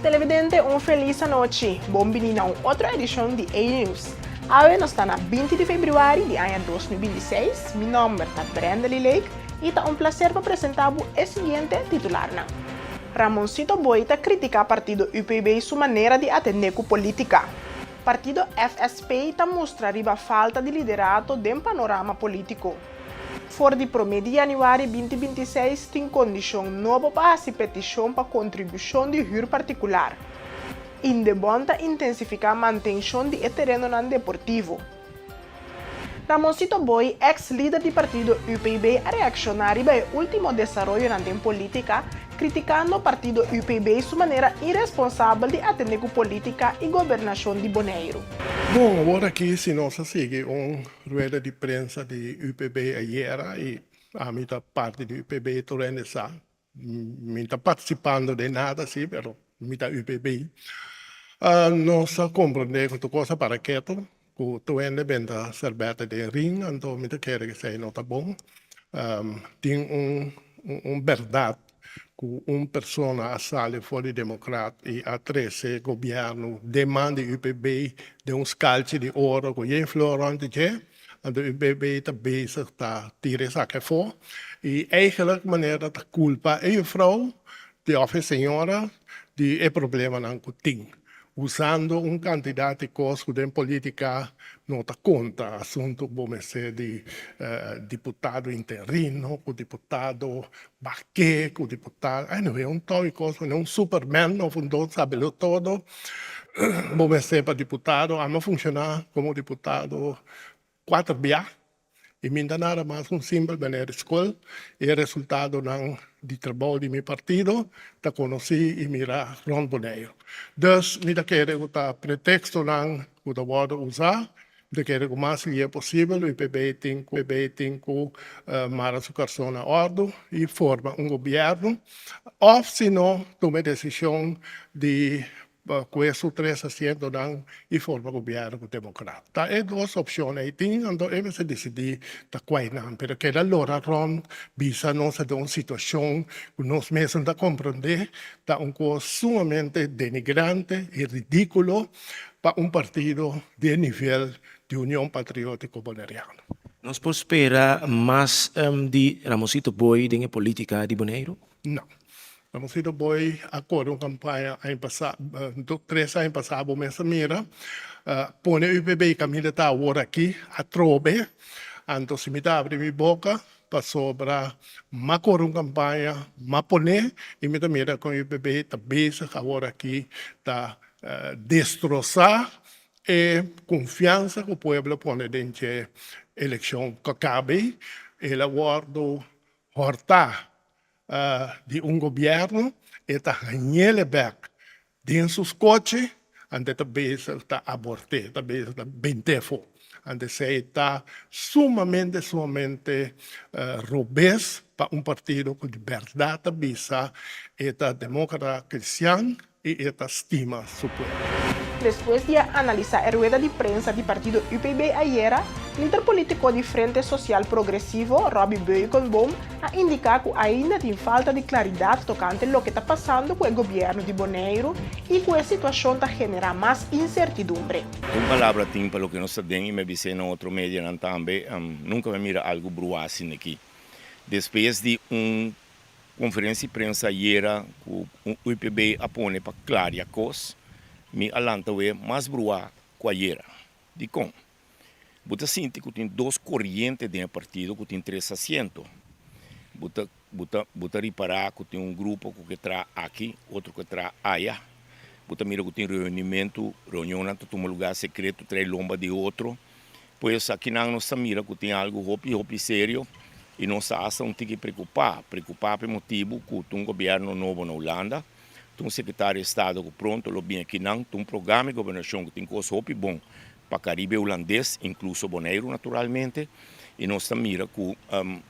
Televidente, un felis anochi. Bon bini na un otro edishon di A-News. Awe nos ta na 20 di febrüari di aña 2026. Mi nòmber ta Brendely Lake i ta un plaser pa presentá bo e siguiente titularnan. Ramoncito Boy ta kritiká partido UPB su manera di atendé ku polítika. Partido FSP ta mustra riba falta di liderato den panorama polítiko. For di promé di yanüari 2026 tin kondishon nobo pa hasi petishon pa kontribushon di hür partikular. Indebon ta intensifiká mantenshon di e terenonan deportivo. Ramoncito Boy, eks lider di partido UPB, a reakshoná riba e último desaroyonan den polítika, kritikando partido UPB su manera iresponsabel di atendé ku polítika i gobernashon di Boneiru. Bon, awor aki si nos a sigui un rueda di prensa di UPB ayera i ami ta parti di UPB tur hende sa. Mi ta partisipando den nada si, pero mi ta UPB. Nos a komprendé ku tur kos a para ketu, ku tur hende benta sèrbèta den ring, anto mi ta kere ku esei no ta bon. Tin un un bèrdat ku un persona a sali for di Demokrat i a trese gobièrnu den man di UPB den un skalchi di oro ku yen flor rònt di dje. Anto UPB ta bezig ta tira esaki afó i eigenlijk manera ta kulpa e jufrou di òf e señora di e problemanan ku tin, usando un kantidat di kos ku den polítika no ta konta, asuntu ku bo mester di diputado interino, ku diputado bake, ku diputado, anyway un tou di kos, un superman òf un don sabelo todo. Bo mester pa diputado, ami a funshoná komo diputado kuater bia i mi ta nada mas un simpel meneer di skol i e resultadonan di trabou di mi partido ta konosí i mirá rònt Boneiru. Dus mi ta kere ku ta pretekstonan ku ta wòrdu usá, mi ta kere ku mas lihe posibel UPB tin ku UPB tin ku mara su karson na òrdu i forma un gobièrnu òf si no tuma e desishon di Kue su tres asientonan i forma gobièrnu ku demokrat. Ta e dos opshon ei tin, anto e mester disidí ta kuai nan. Pero keda lora rònt bisa nos ta den un situashon ku nos mes no ta komprondé, ta un kos sumamente denigrante i ridíkulo pa un partido di e nivel di Union Patriótiko Boneriano. Nos por spera mas di Ramosito Boy den e polítika di Boneiru? No. Ramosito Boy a kore un kampaña aña pasá, tres aña pasá bo mes a mira, pone UPB kaminda ta awor aki atrobe, anto si mi ta abri mi boka pasobra m'a kore un kampaña, m'a pone i mi ta mira kon UPB ta bezig awor aki ta destrosá e konfiansa ku pueblo a pone den dje elekshon ku a kabe, el a wòrdu hòrtá di un gobièrnu, e ta hañ'el bèk den su skochi, anto e ta bezig ta abort'é, ta bezig ta bent'é afó. Anto esei ta sumamente, sumamente robes pa un partido ku di bèrdat ta bisa e ta demókrata kristian i e ta stima su pueblo. Despues di a analisá e rueda di prensa di partido UPB ayera, lider polítiko di Frente Sosial Progresivo, Robby Beukenboom, a indiká ku ainda tin falta di klaridat tokante loke ta pasando ku e gobièrnu di Boneiru i ku e situashon ta generá mas insertidumbre. Un palabra tin pa loke nos ta den i mi a bis'é na otro medianan tambe, nunka mi a mira algu bruá asina aki. Despues di un Conferencia di prensa ayera cu UPB a pone pa claria cos, mi a lanta we mas bruá cu ayera. Dicon? Bo ta sinti cu tin dos coriente den e partido cu tin tres asiento. Bo ta bo ta bo ta ripara cu tin un grupo cu ke traha aki, otro ke traha aya. Bo ta mira cu tin reunimento, reunionnan ta tuma lugar secreto trae lomba di otro. Pues akinan nos ta mira ku tin algu hopi hopi serio i nos ta asta un tiki preokupá, preokupá pa e motibu ku ta un gobièrnu nobo na Hulanda, ta un sekretario di estado ku pronto lo bin akinan, ta un programa di gobernashon ku tin kos hopi bon pa Karibe Hulandes, inkluso Boneiru naturalmente, i nos ta mira ku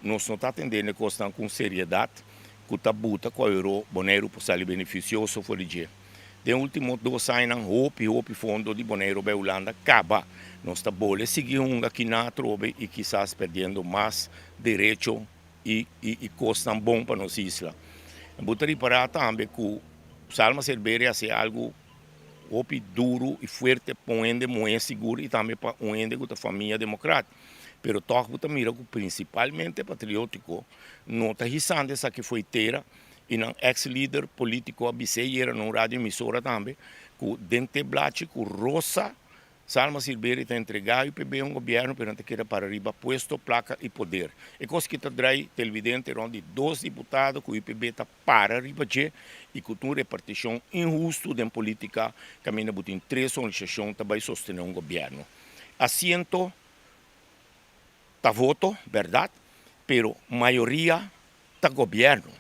nos no ta atendé na e kosnan ku un seriedat ku ta buta ku aweró Boneiru por sali benefisioso for di dje. Den ultimo dos añanan hopi hopi fondo di Boneiru bai Hulanda kaba. Nos ta bole sigui hunga kinan atrobe i kisas perdiendo mas derecho i i kosnan bon pa nos isla. Bo ta ripará tambe ku. Salma Silveria a hasi algu hopi duru i fuerte pa un hende muhé sigur i tambe pa un hende ku ta famia demokrat. Pero tòg bo ta mira ku prinsipalmente Patriótiko no ta hisando esaki fo'i tera i nan eks lider polítiko a bis'é yera na un radio emisora tambe ku den te blachi ku Rosa Salma Silveri ta entregá UPB un gobièrnu pero nan ta keda para riba puesto, plaka i poder. E kos ki ta drai televidente rònt di dos diputado ku UPB ta para riba dje i ku ta un repartishon inhustu den polítika kaminda bo tin tres organisashon ta bai sostené un gobièrnu. Asiento ta voto, bèrdat, pero mayoria ta gobièrnu.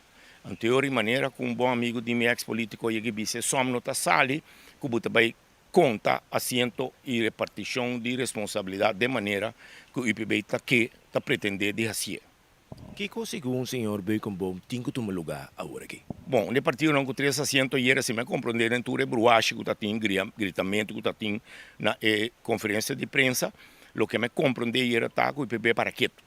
Anto e manera ku un bon amigu di mi eks polítiko yega i bisa e sòm no ta sali ku bo ta bai konta asiento i repartishon di responsabilidat den manera ku UPB ta ke ta pretendé di hasié. Kiko segun señor Beukenboom tin ku tuma lugá awor aki? Bon, e partidonan ku tres asiento ayera si mi a komprondé den tur e bruashi ku ta tin, gritamentu ku ta tin na e konferensia di prensa, loke mi a komprondé ayera ta ku UPB para ketu.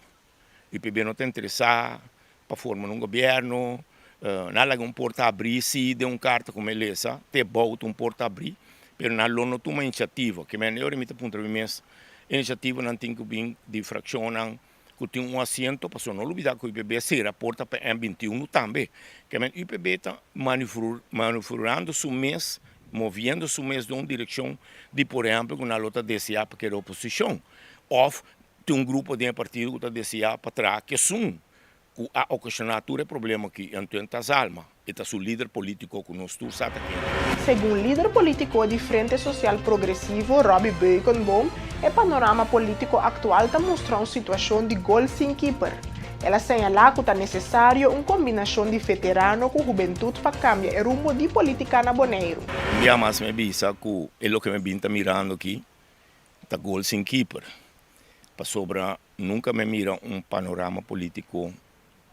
UPB no ta interesá pa forma un gobièrnu, nan a laga un porta abrí sí den un karta ku mi a lesa, te bou ta un porta abrí, pero nan lo no tuma inisiativa. Ke manera ora mi ta puntra mi mes, e inisiativanan tin ku bin di frakshonnan ku tin un asiento, pasobra no lubidá ku UPB a sera porta pa M 21 tambe. Ke manera UPB ta manufurando su mes, moviendo su mes den un direkshon di por ehèmpel ku nan lo ta deseá pa keda oposishon òf Tin un grupo den e partido ku ta deseá pa traha ku esun ku a okashoná tur e problema aki, Antoine Tazalma. E ta su lider polítiko ku nos tur sa ta kende. Segun lider polítiko di Frente Sosial Progresivo, Robby Beukenboom, e panorama polítiko aktual ta mustra un situashon di gol sin kiper. El a señalá ku ta nesesario un kombinashon di veterano ku hubentut pa kambia e rumbo di polítika na Boneiru. Un bia mas mi a bisa ku e loke mi bin ta mirando aki Ta gol sin keeper, pasobra nunca mi a mira un panorama politico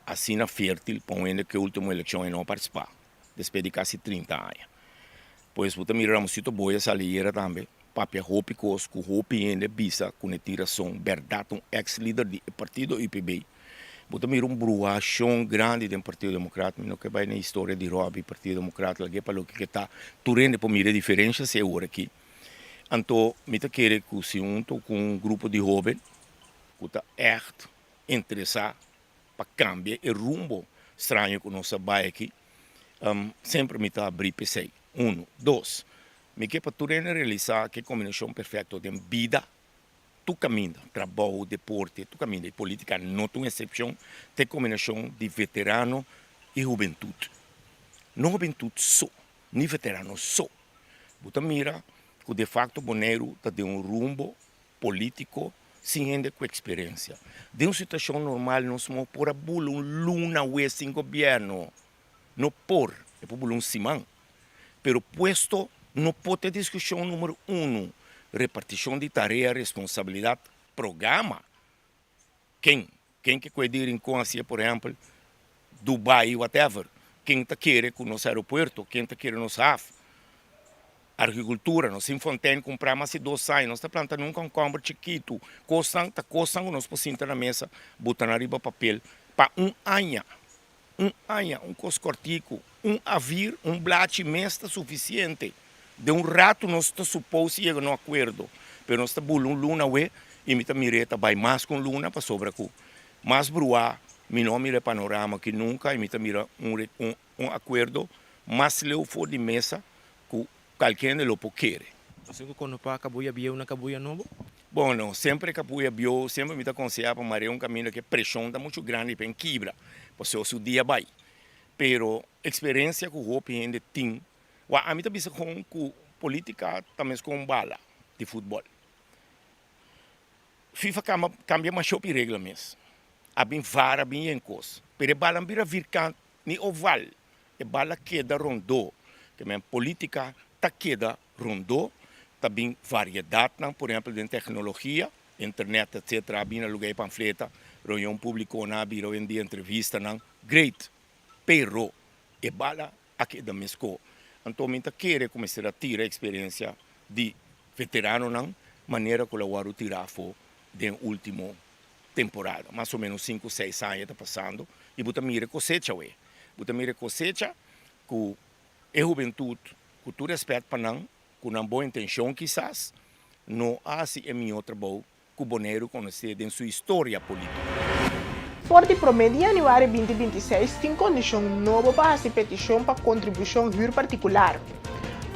asina fertil pa un hende cu e ultimo eleccion e no a participa, despues di casi 30 aña. Pues bo ta mira Ramosito Boy a sali ayera tambe, papia hopi cos cu hopi hende a bisa cu ne tin rason, berdad un ex lider di e partido UPB. Bo ta mira un bruacion grandi den Partido Democrat, mi no ke bay na historia di Robby, Partido Democrat, lag'e pa loke ke ta, tur hende por mira e diferencia si e ora aki. Anto mi ta kere ku si hunto ku un grupo di hoben ku ta ègt interesá pa kambia e rumbo straño ku nos a bai aki, semper mi ta abrí p'esei. Unu. Dos, mi ke pa tur hende realisá ku e kombinashon perfekto den bida, tur kaminda, trabou, deporte, tur kaminda, i polítika no ta un eksepshon, ta e kombinashon di veterano i hubentut. No hubentut so, ni veterano so. Bo ta mira ku de fakto Boneiru ta den un rumbo polítiko sin hende ku eksperensia. Den un situashon normal nos no por a bula un luna awe sin gobièrnu. No por, e por bula un siman. Pero puesto no por ta e diskushon numero uno, repartishon di tarea, responsabilidat, programa. Ken? Ken ke kue di Rincon hacié por ehempel, Dubai whatever. Ken ta kere ku nos aeropuerto, ken ta kere nos haf. Agricultura, nos tin fontein kumpra mas di dos aña, nos ta planta nun concomber chikitu. Kosnan ta kosnan ku nos por sinta na mesa, buta nan riba papel pa un aña. Un aña, un kos kòrtiku, un avir, un blachi mes ta sufisiente. Den un ratu nos ta supos yega na un akuerdo, pero nos ta bula un luna awe i mi ta mir'é ta bai mas ku un luna pasobra ku mas bruá mi no a mira e panorama aki nunka i mi ta mira un un akuerdo mas leu for di mesa ku kalke hende lo por kere. Asina ku kono pa kabuya bieu na kabuya nobo? Bon, no, semper e kabuya bieu, semper mi ta konsehá pa marea un kaminda ku e preshon ta muchu grandi pa e kibra, pasobra su dia bai. Pero eksperensia ku hopi hende tin, wak ami ta bisa kon ku politika ta meskos un bala di futbòl. Fifa kamba kambia masha hopi regla mes, a bin var, a bin yen kos, pero e bala no bira virkant ni oval, e bala keda rondó. Ke men politika ta keda rondó, ta bin variedatnan, por ehempel den teknologia, internet etcetera a bin na lugá e panfleta, reunion públikonan a bira hoy en dia entrevistanan, great, pero e bala a keda meskó. Anto mi ta kere ku mester a tira eksperensia di veteranonan manera ku lo a wòrdu tirá afó den último temporada. Mas o ménos sinku, seis aña ta pasando i bo ta mira e kosecha awe. Bo ta mira e kosecha ku. E hubentut, ku tur rèspèt pa nan, ku nan bon intenshon kisas, no a hasi e mihó trabou ku Boneiru konosé den su historia polítiko. For di promé di yanüari 2026 tin kondishon nobo pa hasi petishon pa kontribushon hür partikular.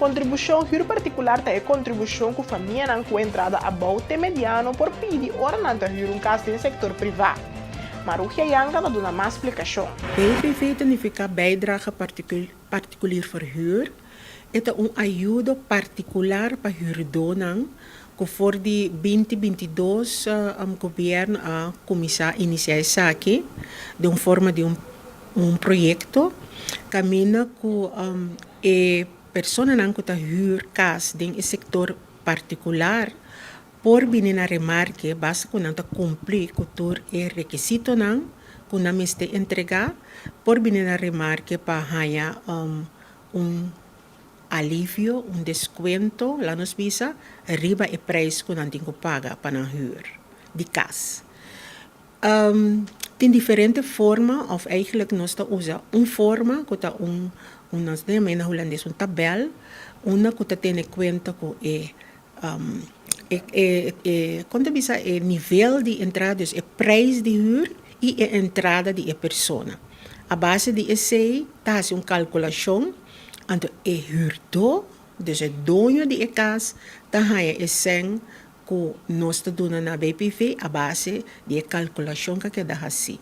Kontribushon hür partikular ta e kontribushon ku famianan ku entrada abou te mediano por pidi ora nan ta hür un kas den sektor privá. Marugia Janka ta duna mas splikashon. BPV ta nifiká Bijdrage Particulier Verhuur. E ta un ayudo partikular pa hürdónan ku for di 2022 gobièrnu a kuminsá inisiá esaki den un forma di un un proyekto kaminda ku e personanan ku ta hür kas den e sektor partikular por bini na remarke basta ku nan ta kumpli ku tur e rekisitonan ku nan mester entregá, por bini na remarke pa haña un alivio, un deskuento, laat nos bisa, riba e prijs ku nan tin ku paga pa nan hür di kas. Tin diferente forma òf eigenlijk nos ta usa un forma ku ta un, nos ta yama na hulandes un tabèl, unda ku ta tene kuenta ku e e kon ta bisa e nivel di entrada, dus e prijs di hür i e entrada di e persona. A base di esei ta hasi un kalkulashon, anto e hürdó, dus e doño di e kas, ta haña e sèn ku nos ta duna na BPV a base di e kalkulashon ku a keda hasí.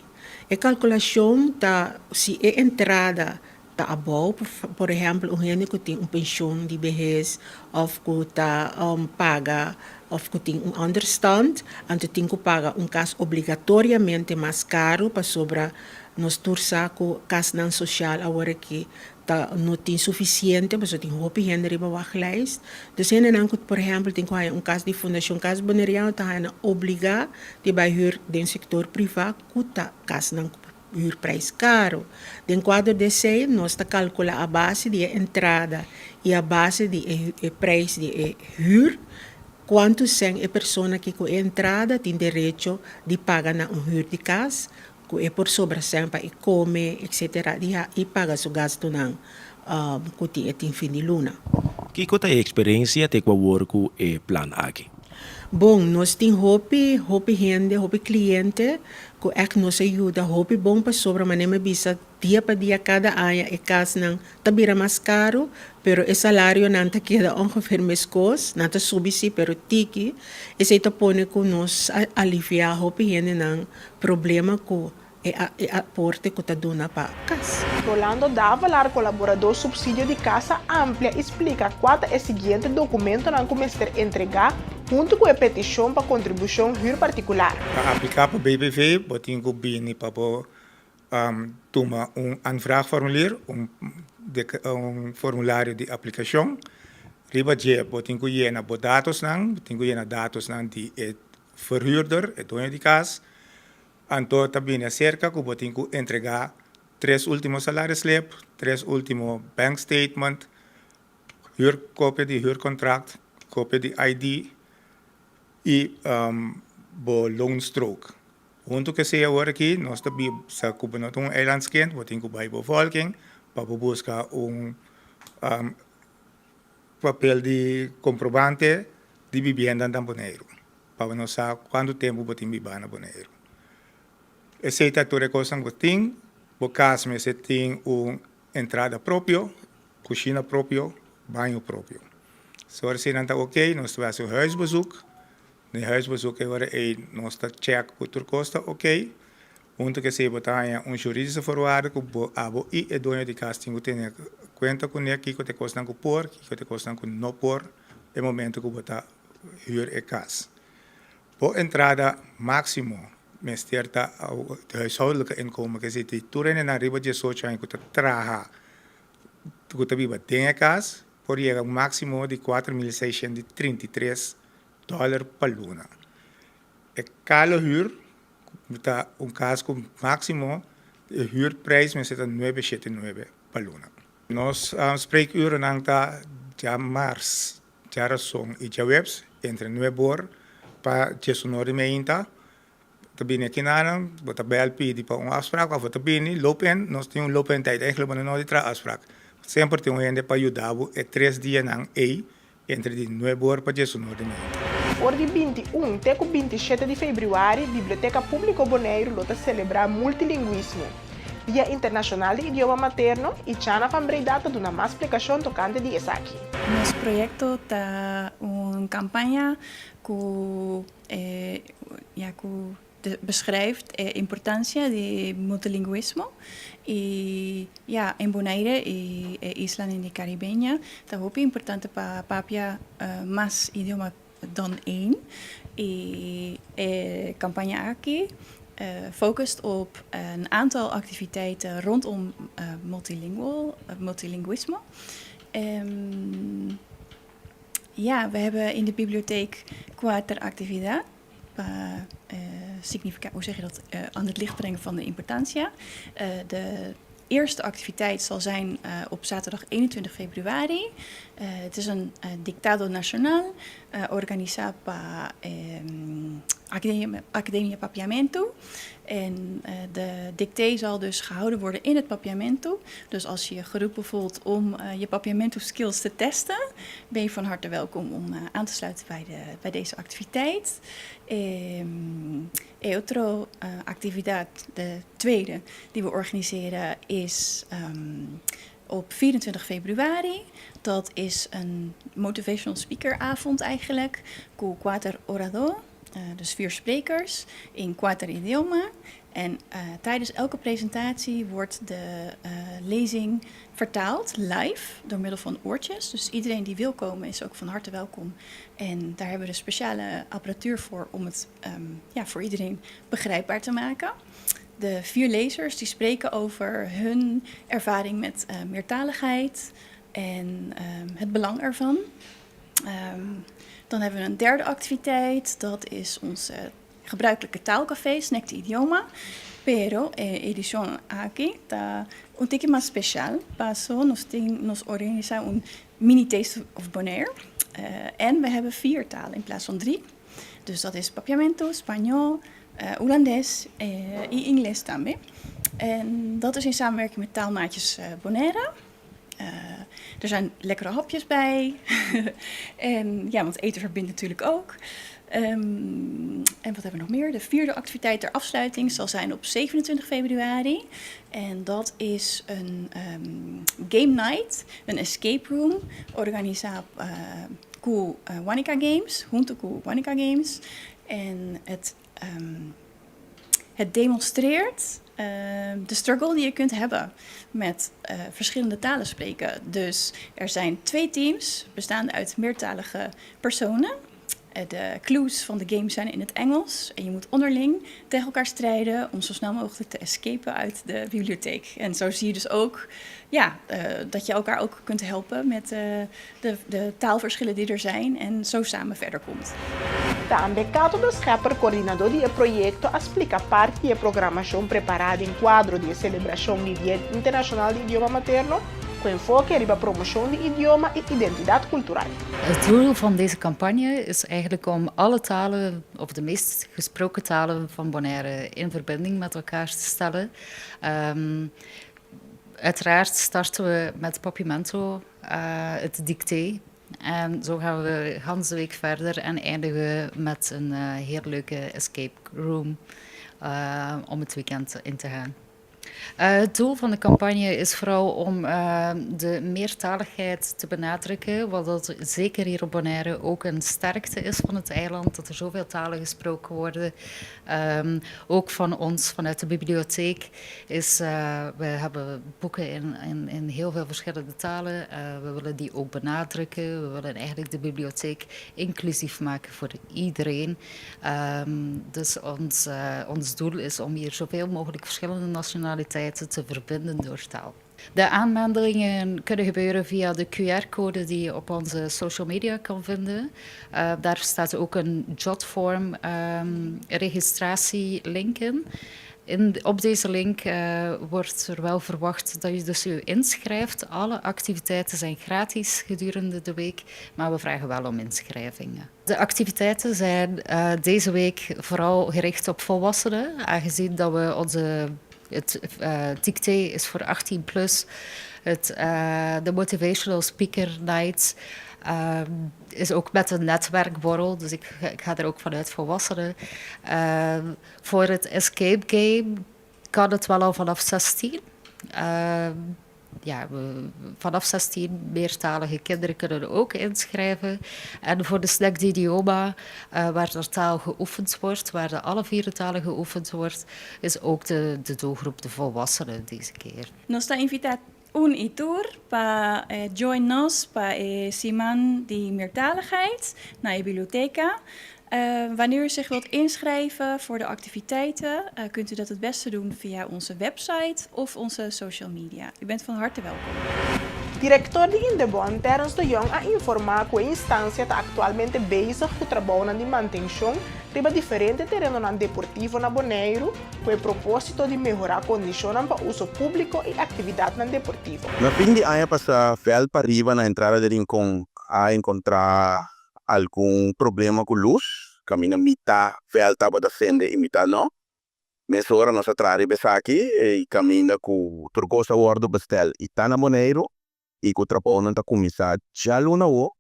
E kalkulashon ta si e entrada ta abou, por ehèmpel un hende ku tin un penshon di behes òf ku ta paga òf ku tin un ònderstant, anto tin ku paga un kas obligatoriamente mas karu pasobra nos tur sa ku kasnan sosial aworakí ta no tin sufisiente pasobra tin hopi hende riba wachtlijst. Dus hendenan ku por ehèmpel tin ku haña un kas di Fundashon Kas Boneriano ta haña nan obligá di bai hür den sektor privá ku ta kasnan huurprijs caro. Den cuadro di esey nos ta calcula a base di e entrada y a base di e prijs di e huur cuanto cen e persona ki cu e entrada tin derecho di paga na un huur di cas cu e por sobra cen pa e come etc. Y paga su gastonan cu tin e tin fin di luna. Kiko ta e eksperensia te ku awor ku e plan aki? Bon, nos tin hopi, hopi hende, hopi kliente ku ègt nos a yuda hopi bon pasobra manera mi a bisa dia pa dia kada aña e kasnan ta bira mas karu, pero e salarionan ta keda ongeveer meskos, nan ta subi si pero tiki, esei ta pone ku nos a aliviá hopi hendenan problema ku E e aporte ku ta duna pa kas. Rolando Davalar, kolaboradó Supsidio di Kas a amplia i splika kua ta e siguiente dokumentonan ku mester entregá huntu ku e petishon pa kontribushon hür partikular. Pa apliká pa BBV bo tin ku bini pa bo tuma un aanvraagformulier, un un formulario di aplikashon. Riba dje bo tin ku yena bo datosnan, bo tin ku yena datosnan di e verhuurder, e doño di kas. Anto ta bini aserka ku bo tin ku entregá tres último salarisslip, tres último bank statement, huur kopia di huurkontrakt, kopia di ID i bo loonstrook. Huntu ku esei awor aki nos ta bisa ku bo no ta un eilandskind, bo tin ku bai bevolking pa bo buska un papel di komprobante di bibienda na Boneiru. Pa bo no sa kuantu tempu bo tin bibá na Boneiru. Esei ta tur e kosnan ku bo tin. Bo kas mester tin un entrada propio, kushina propio, baño propio. Si ora eseinan ta okey, nos ta bai hasi un huisbezoek. Den e huisbezoek e ora ei nos ta chèk ku tur kos ta okey. Huntu ku esei bo ta haña un juridische voorwaarde ku bo abo i e doño di kas tin ku tene kuenta kuné kiko ta e kosnan ku por, kiko ta e kosnan ku no por e momento ku bo ta huur e kas. Bo entrada máksimo mester ta de huishoudelijke inkomen, ke si tur hendenan riba 18 aña ku ta traha, ku ta biba den e kas, por yega un máksimo di 4633 dòler pa luna. E kale huur ta un kas ku máksimo e huurprijs mester ta 979 pa luna. Nos spreekurennan ta djamars, djarason i djaweps entre nuebe or pa diesunor di meinta. Ta bini aki nan, bo ta bèl pidi pa un afsprak òf bo ta bini loop in, nos tin un loop in tijd, eigenlijk bo no nodi traha afsprak. Semper tin un hende pa yuda bo e tres dianan ei entre di nuebe or pa diesunor di mainta. For di 21 te ku 27 di febrüari, Biblioteka Públiko Boneiru lo ta selebrá Multilingwismo, Dia Internashonal di Idioma Materno, i Chana van Breda ta duna mas splikashon tokante di esaki. Nos proyekto ta un kampaña ku ya ku beschrijft e importancia di multilingüismo y ya en Bonaire y e islanan di Caribeña ta hopi importante pa papia mas idioma dan één y e campaña aki focust op een aantal activiteiten rondom multilingual, multilingüismo. Ja, we hebben in de bibliotheek kuater actividad pa significa, hoe zeg je dat, aan het licht brengen van de importancia. De eerste activiteit zal zijn op zaterdag 21 februari. Het is een dictado nacional organisa pa Academia, Academia Papiamento. En de dictee zal dus gehouden worden in het Papiamento. Dus als je je geroepen voelt om je Papiamento skills te testen, ben je van harte welkom om aan te sluiten bij deze activiteit. E otro actividad, de tweede die we organiseren, is op 24 februari. Dat is een motivational speakeravond eigenlijk. Ku kuater oradó, dus vier sprekers in kuater idioma. En tijdens elke presentatie wordt de lezing vertaald live door middel van oortjes. Dus iedereen die wil komen is ook van harte welkom. En daar hebben we de speciale apparatuur voor om het ja, voor iedereen begrijpbaar te maken. De vier lezers die spreken over hun ervaring met meertaligheid en het belang ervan. Dan hebben we een derde activiteit, dat is onze gebruikelijke taalcafé, Snack de Idioma. Pero e edishon aki ta un tiki mas spesial. Paso nos tin nos organisá un mini Taste of Bonaire. En we hebben vier talen in plaats van drie. Dus dat is Papiamento, Spañó, Hulandes i Ingles tambe. En dat is in samenwerking met Taalmaatjes Bonaire. Er zijn lekkere hapjes bij. En ja, want eten verbindt natuurlijk ook. En wat hebben we nog meer? De vierde activiteit ter afsluiting zal zijn op 27 februari. En dat is een game night, een escape room, organisá ku Wanica Games, hunto ku Wanica Games. En het demonstreert de struggle die je kunt hebben met verschillende talen spreken. Dus er zijn twee teams bestaande uit meertalige personen. De clues van de game zijn in het Engels. En je moet onderling tegen elkaar strijden om zo snel mogelijk te escapen uit de bibliotheek. En zo zie je dus ook, ja, dat je elkaar ook kunt helpen met de taalverschillen die er zijn. En zo samen verder komt. Tambe Cato de Schepper, koordinadó di e proyekto, a splika parti di e programashon prepará den kuadro di e selebrashon di Dia Internashonal di Idioma Materno, ku enfoke riba promoshon di idioma i identidat kultural. Het doel van deze campagne is eigenlijk om alle talen, of de meest gesproken talen van Bonaire, in verbinding met elkaar te stellen. Uiteraard starten we met Papiamento, het dicté. En zo gaan we gans de week verder en eindigen we met een heel leuke escape room om het weekend in te gaan. Het doel van de campagne is vooral om de meertaligheid te benadrukken, wat dat zeker hier op Bonaire ook een sterkte is van het eiland, dat er zoveel talen gesproken worden. Ook van ons, vanuit de bibliotheek, is, we hebben boeken in heel veel verschillende talen. We willen die ook benadrukken. We willen eigenlijk de bibliotheek inclusief maken voor iedereen. Dus ons doel is om hier zoveel mogelijk verschillende nationaliteiten te verbinden door taal. De aanmeldingen kunnen gebeuren via de QR-code die je op onze social media kan vinden. Daar staat ook een jotform registratielink in. Op deze link wordt er wel verwacht dat je dus je inschrijft. Alle activiteiten zijn gratis gedurende de week, maar we vragen wel om inschrijvingen. De activiteiten zijn deze week vooral gericht op volwassenen, aangezien dat we onze het dicté is voor 18 plus. Het, de Motivational Speaker Night is ook met een netwerkborrel, dus ik ga er ook vanuit volwassenen. Voor het escape game kan het wel al vanaf 16. Ja, vanaf 16 meertalige kinderen kunnen ook inschrijven. En voor de Snack de Idioma, waar de taal geoefend wordt, waar de alle vier de talen geoefend wordt, is ook de doelgroep de volwassenen deze keer. Nos ta invitá un i tur pa join nos pa e siman di meertaligheid na e biblioteka. Wanneer u zich wilt inschrijven voor de activiteiten, kunt u dat het beste doen via onze website of onze social media. U bent van harte welkom. Direktor di Indebon, Terence de Jong, a informá ku e instansia ta aktualmente bezig ku trabounan di mantenshon riba diferente terenonan deportivo na Boneiru ku e propósito di mehorá kondishonnan pa uso públiko i aktividatnan deportivo. Na fin di aña pasá vèlt pariba na entrada di Rincon a enkontrá algun problema ku lus, kaminda mitá vèlt tabata sende i mitá no. Mesora nos a traha riba esaki i kaminda ku tur kos a wòrdu bestèl i ta na Boneiru i ku trabounan ta kuminsá djaluna awo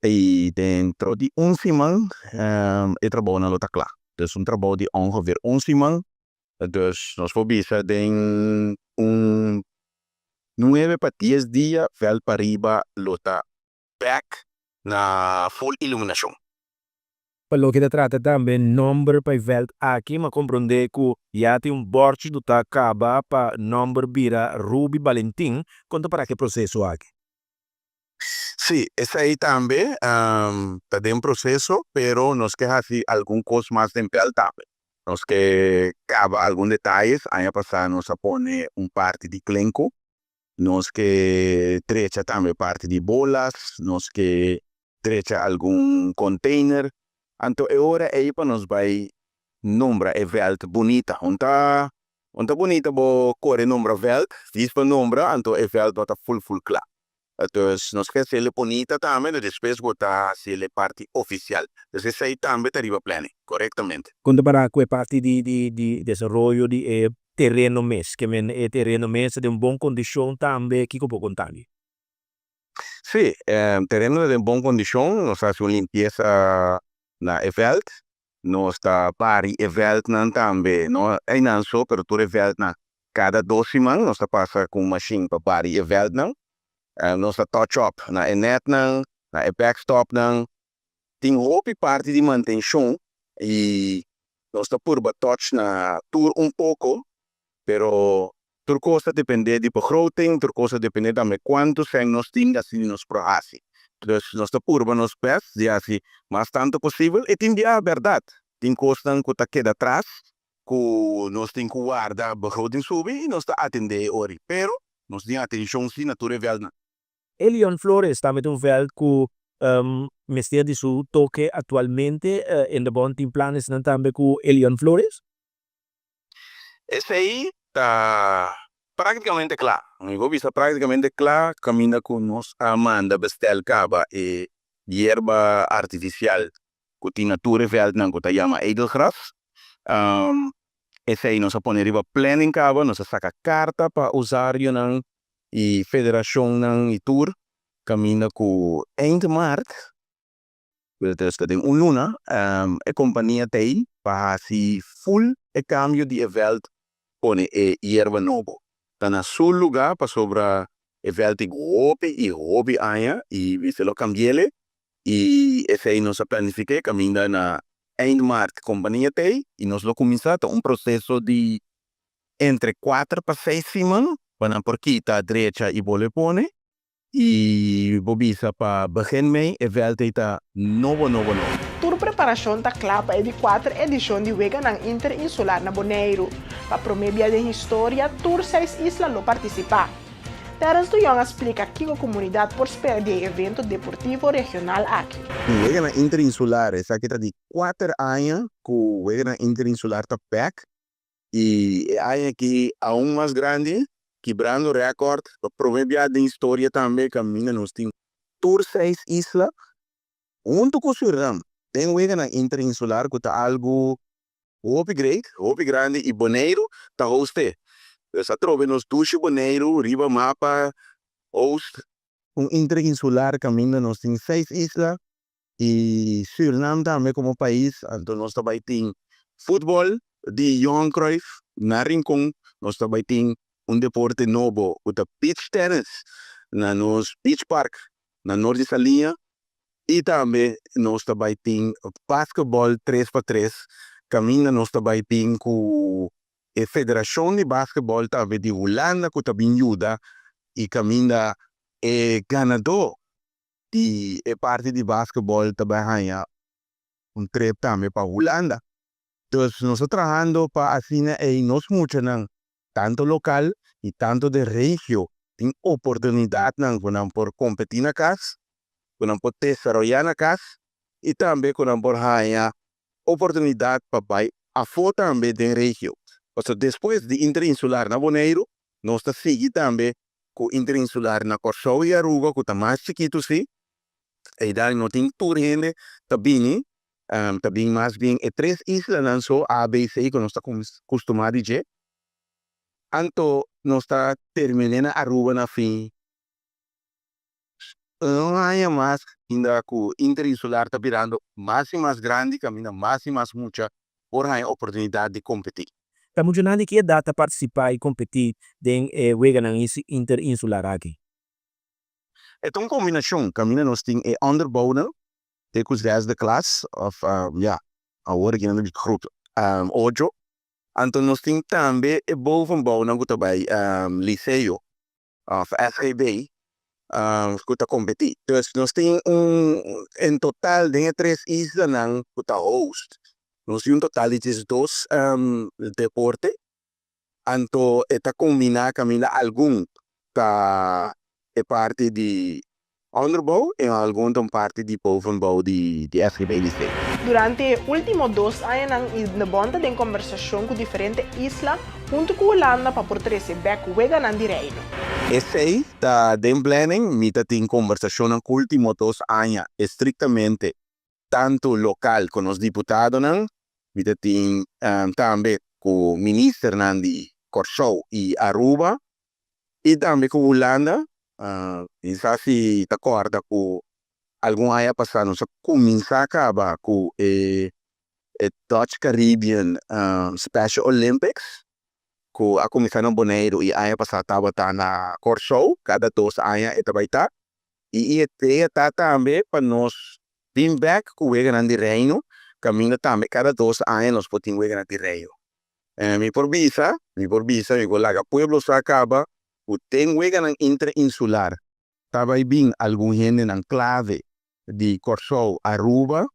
i dentro di un siman e trabounan lo ta kla. Dus un trabou di ongeveer un siman, dus nos por bisa den un nuebe pa dies dia vèlt pariba lo ta bèk na full iluminashon. Pa loke ta trata tambe nòmber pa e vèlt aki, m'a komprondé ku ya tin un bòrchi ku ta kaba pa nòmber bira Ruby Balentin. Kon ta para ku e proseso aki? Sí, esei tambe ta den proseso, pero nos ke hasi algun kos mas den vèlt tambe. Nos ke kaba algun detayes. Aña pasá nos a pone un parti di klenku. Nos ke drecha tambe parti di bolas, nos ke drecha algun container. Anto e ora ei pa nos bai nombra e veld bunita. Un ta un ta bunita bo kore nombra veld, dis pa nombra, anto e veld no ta ful ful kla. Dus nos ke haciele bunita tambe, despues bo ta haciele parti oficial. Dus esei tambe ta riba planning, korektamente. Kon ta para ku e parti di di di desaroyo di e tereno mes? Ke men e tereno mes ta den un bon kondishon tambe? Kiko por konta mi? Sí, e tereno ta den bon kondishon. Nos a hasi un limpiesa na e vèlt. Nos ta bari e vèltnan tambe, no einan so, pero tur e vèltnan. Kada dos siman nos ta pasa ku un mashin pa bari e vèltnan. Nos ta touch up na e nètnan, na e backstopnan. Tin hopi parti di mantenshon i nos ta purba touch na tur un poko, pero tur kos ta dependé di begroting, tur kos ta dependé tambe kuantu sèn nos tin asina nos por hasi. Dus nos ta purba nos bèst di hasi mas tantu posibel i tin bia bèrdat tin kosnan ku ta keda tras ku nos tin ku warda begroting subi i nos ta atendé e ori, pero nos tin atenshon si na tur e vèldnan. Elion Flores tambe ta un vèlt ku mester di su toke aktualmente. Indebon tin planesnan tambe ku Elion Flores? Esei ta práktikamente kla. Mi por bisa práktikamente kla kaminda ku nos a manda bestèl kaba e yerba artifisial ku tin na tur e vèltnan ku ta yama edelgras. Esei nos a pone riba planning kaba, nos a saka karta pa usarionan i federashonnan i tur kaminda ku eind maart, dus ta den un luna, e kompania ta ei pa hasi ful e kambio di e vèlt pone e yerba nobo. Ta na su lugá pasobra e vèlt tin hopi i hopi aña i mester lo kambi'el i esei nos a planifiké kaminda na eind maart kompania ta ei i nos lo kuminsá. Ta un proseso di entre kuater pa seis siman pa nan por kita, drecha i bolbe pone i bo bisa pa begin mei e vèlt ei ta nobo nobo nobo. Tur preparashon ta kla pa e di kuater edishon di Weganan Interinsular na Boneiru. Pa promé bia den historia tur seis isla lo partisipá. Terence de Jong a splika kiko komunidat por spera di e evento deportivo regional aki. Weganan Interinsular, esaki ta di kuater aña ku Weganan Interinsular ta bèk I e aña aki aun mas grandi, kibrando rèkòrt pa promé bia den historia tambe kaminda nos tin tur seis isla huntu ku Surinam den weganan interinsular ku ta algu hopi great, hopi grandi i Boneiru ta host'é. Dus atrobe nos dushi Boneiru riba mapa host un interinsular kaminda nos tin seis isla i Surinam tambe komo pais. Anto nos ta bai tin futbòl di Johan Cruyff na Rincon, nos ta bai tin un deporte nobo ku ta beach tennis na nos beach park na Nort di Saliña i tambe nos ta bai tin basketbòl tres pa tres kaminda nos ta bai tin ku e federashon di basketbòl tambe di Hulanda ku ta bin yuda i kaminda e ganadó di e parti di basketbòl ta bai haña un trip tambe pa Hulanda. Dus nos ta trahando pa asina ei nos muchanan, tantu lokal i tantu den regio, tin oportunidatnan ku nan por kompetí na kas, ku nan por desaroyá na kas i tambe ku nan por haña oportunidat pa bai afó tambe den regio. Pasobra despues di interinsular na Boneiru, nos ta sigui tambe ku interinsular na Kòrsou i Aruba ku ta mas chikitu sí. Eidan no tin tur hende ta bini, ta bin mas bien e tres islanan so, A, B, C, ku nos ta kustumá di dje. Anto nos ta terminé na Aruba na fin Un aña mas inda ku Interinsular ta birando mas i mas grandi kaminda mas i mas mucha por haña oportunidat di kompetí. Ta muchanan di ki edat ta partisipá i kompetí den e weganan interinsular aki? E ta un kombinashon kaminda nos tin e onderbouwnan te ku zesde klas òf ya awor aki nan ta bisa groep ocho. Anto nos tin tambe e bovenbouwnan ku ta bai liseo of SGB ku ta kompetí. Dus nos tin un en total den e tres islanan ku ta host nos tin un total di 12 deporte. Anto e ta kombiná kaminda algun ta e parti di Onderbouw i algun ta un parti di bovenbouw di SGB Liceo. Durante e ultimo dos añanan Indebon ta den kombersashon ku diferente isla huntu ku Hulanda pa por trese bèk weganan di Reino. Esei ta den planning, mi ta tin kombersashonnan ku ultimo dos aña estriktamente tantu lokal ku nos diputadonan, mi ta tin tambe ku ministernan di Kòrsou i Aruba i tambe ku Hulanda. Mi sa si ta kòrda ku algun aña pasá nos a kuminsá kaba ku e Dutch Caribbean Special Olympics ku a kuminsá na Boneiru i aña pasá tabata na Kòrsou, kada dos aña e ta bai ta. I e idea ta tambe pa nos bin bek ku weganan di Reino, kaminda tambe kada dos aña nos por tin weganan di Reino. Mi por bisa, mi por bisa, mi por laga pueblo sa kaba ku den weganan interinsular ta bai bin algun hendenan klave di Kòrsou, Aruba,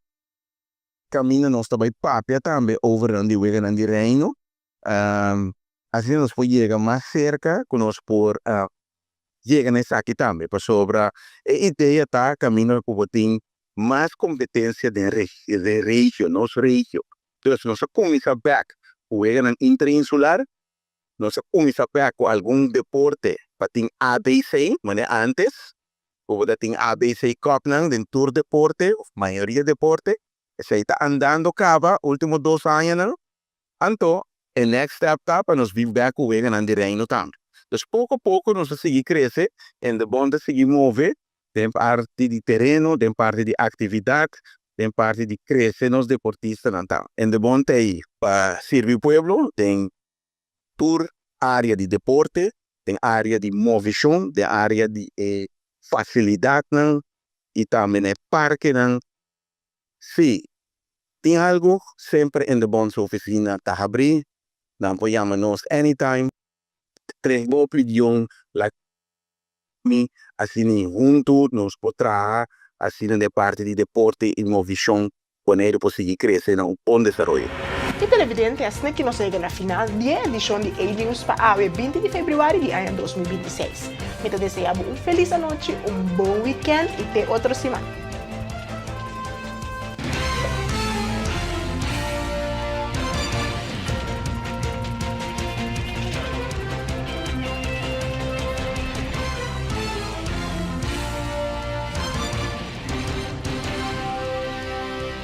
kaminda nos ta bai papia tambe over nan di weganan di Reino. Asina nos por yega mas serka ku nos por yega na esaki tambe, pasobra e idea ta kaminda ku bo tin mas kompetensia den regio, nos regio. Dus nos a kuminsá bèk ku weganan interinsular, nos a kuminsá bèk ku algun deporte pa tin ABC, manera ántes, ku bo ta tin ABC Cupnan den tur deporte òf mayoria deporte, esei ta andando kaba último dos añanan. Anto e next step ta pa nos bin bek ku weganan di Reino tambe. Dus poko poko nos ta sigui krese en de bond ta sigui move den parti di tereno, den parti di aktividat, den parti di krese nos deportistanan tambe. En de bond ta ei pa sirbi pueblo den tur área di deporte, den área di movishon, den área di e fasilidatnan i tambe na e parkenan. Sí, tin algu, semper in de bond su oficina ta habrí, nan por yama nos anytime, trek bo opinion laga mi, asina huntu nos por traha asina den parti di deporte i movishon Boneiru por sigui krese na un bon desaroyo. E televidente asina ki nos a yega na final di e edishon di A-News pa awe 20 di februari di aña 2026. Mi ta desea bo un felis anochi, un bon weekend i te otro siman.